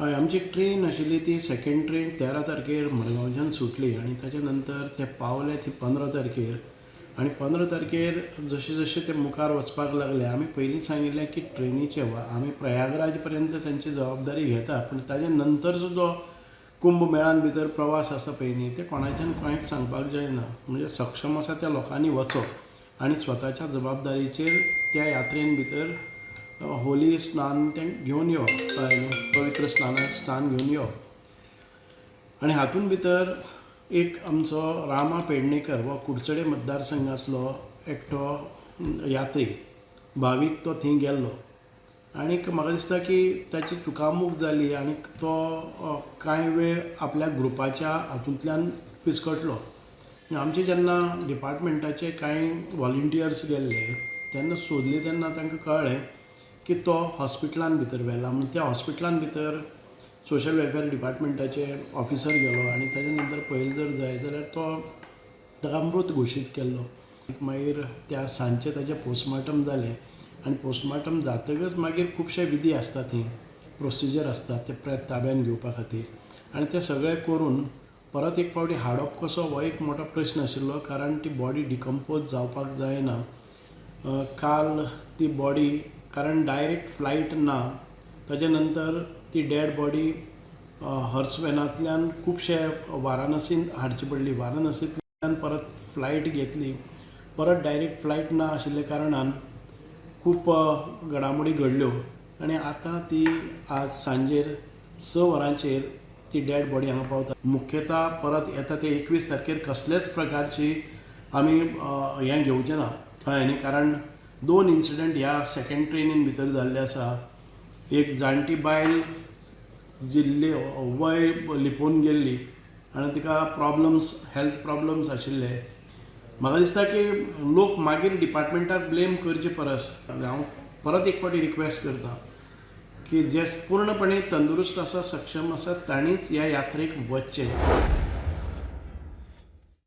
हय, आमची ट्रेन आशिल्ली ती सेकंड ट्रेन 13 तारखेर मडगांवच्यान सुटली आनी ताच्या नंतर ते पावले ती 15 तारखेर. आनी 15 तारखेर जशें जशें ते मुखार वचपाक लागले, आमी पयलीं सांगिल्लें की ट्रेनीचे आमी प्रयागराज पर्यंत तांची जबाबदारी घेता, पूण ताच्या नंतर जो कुंभ मेळान भितर प्रवास आसा पळय न्ही, ते कोणाच्यान कांयच सांगपाक जायना. म्हणजे सक्षम आसा त्या लोकांनी वचप आनी स्वताच्या जबाबदारीचेर त्या यात्रेन भितर होली स्नान तें घेवन येवप, कळ्ळें न्ही, पवित्र स्नान घेवन येवप. आनी हातूंत भितर एक आमचो रामा पेडणेकर हो कुडचडे मतदारसंघांतलो एकटो यात्री भावीक, तो थंय गेल्लो आनीक म्हाका दिसता की ताची चुकामूक जाली आनी तो कांय वेळ आपल्या ग्रुपाच्या हातूंतल्यान फिसकटलो. आमचे जेन्ना डिपार्टमेंटाचे कांय वॉलंटियर्स गेल्ले तेन्ना सोदले तेन्ना तांकां कळ्ळें की तो हॉस्पिटलान भितर व्हेला. म्हूण त्या हॉस्पिटलान भितर सोशल वेलफेअर डिपार्टमेंटाचे ऑफिसर गेलो आनी ताच्या नंतर पळयलें जर जायत जाल्यार तो ताका मृत घोशीत केल्लो. मागीर त्या सांजचें ताचें पोस्टमार्टम जालें आनी पोस्टमार्टम जातकच मागीर खुबशे विधी आसता, थंय प्रोसिजर आसता ते प्रेत ताब्यान घेवपा खातीर, आनी तें सगळें करून परत एक फावटी हाडप कसो हो एक मोठो प्रश्न आशिल्लो, कारण ती बॉडी डिकम्पोज जावपाक जायना. काल ती बॉडी, कारण डायरेक्ट फ्लायट ना, ताजे नंतर ती डेड बॉडी हर्स वेनांतल्यान खुबशे वाराणसीन हाडची पडली, वाराणसींतल्यान परत फ्लायट घेतली, परत डायरेक्ट फ्लायट ना आशिल्ल्या कारणान खूब घडामोडी घडल्यो आनी आतां ती आज सांजेर 6 वरांचेर ती डेड बॉडी हांगा पावता. मुख्यता परत येता ते 21 तारखेर कसलेच प्रकारची आमी हें घेवचें ना, कळ्ळें न्ही, कारण 2 इन्सिडंट ह्या सेकंड ट्रेनीन भितर जाल्ले आसा. एक जाणटी बायल जिल्ली वय लिपोवन गेल्ली आनी तिका प्रॉब्लम्स, हेल्थ प्रॉब्लम्स आशिल्ले. म्हाका दिसता की लोक मागीर डिपार्टमेंटाक ब्लेम करचे परस हांव परत एक फावटी रिक्वेस्ट करता की जे पूर्णपणे तंदुरुस्त आसा, सक्षम आसा, तांणीच ह्या यात्रेक वचचें.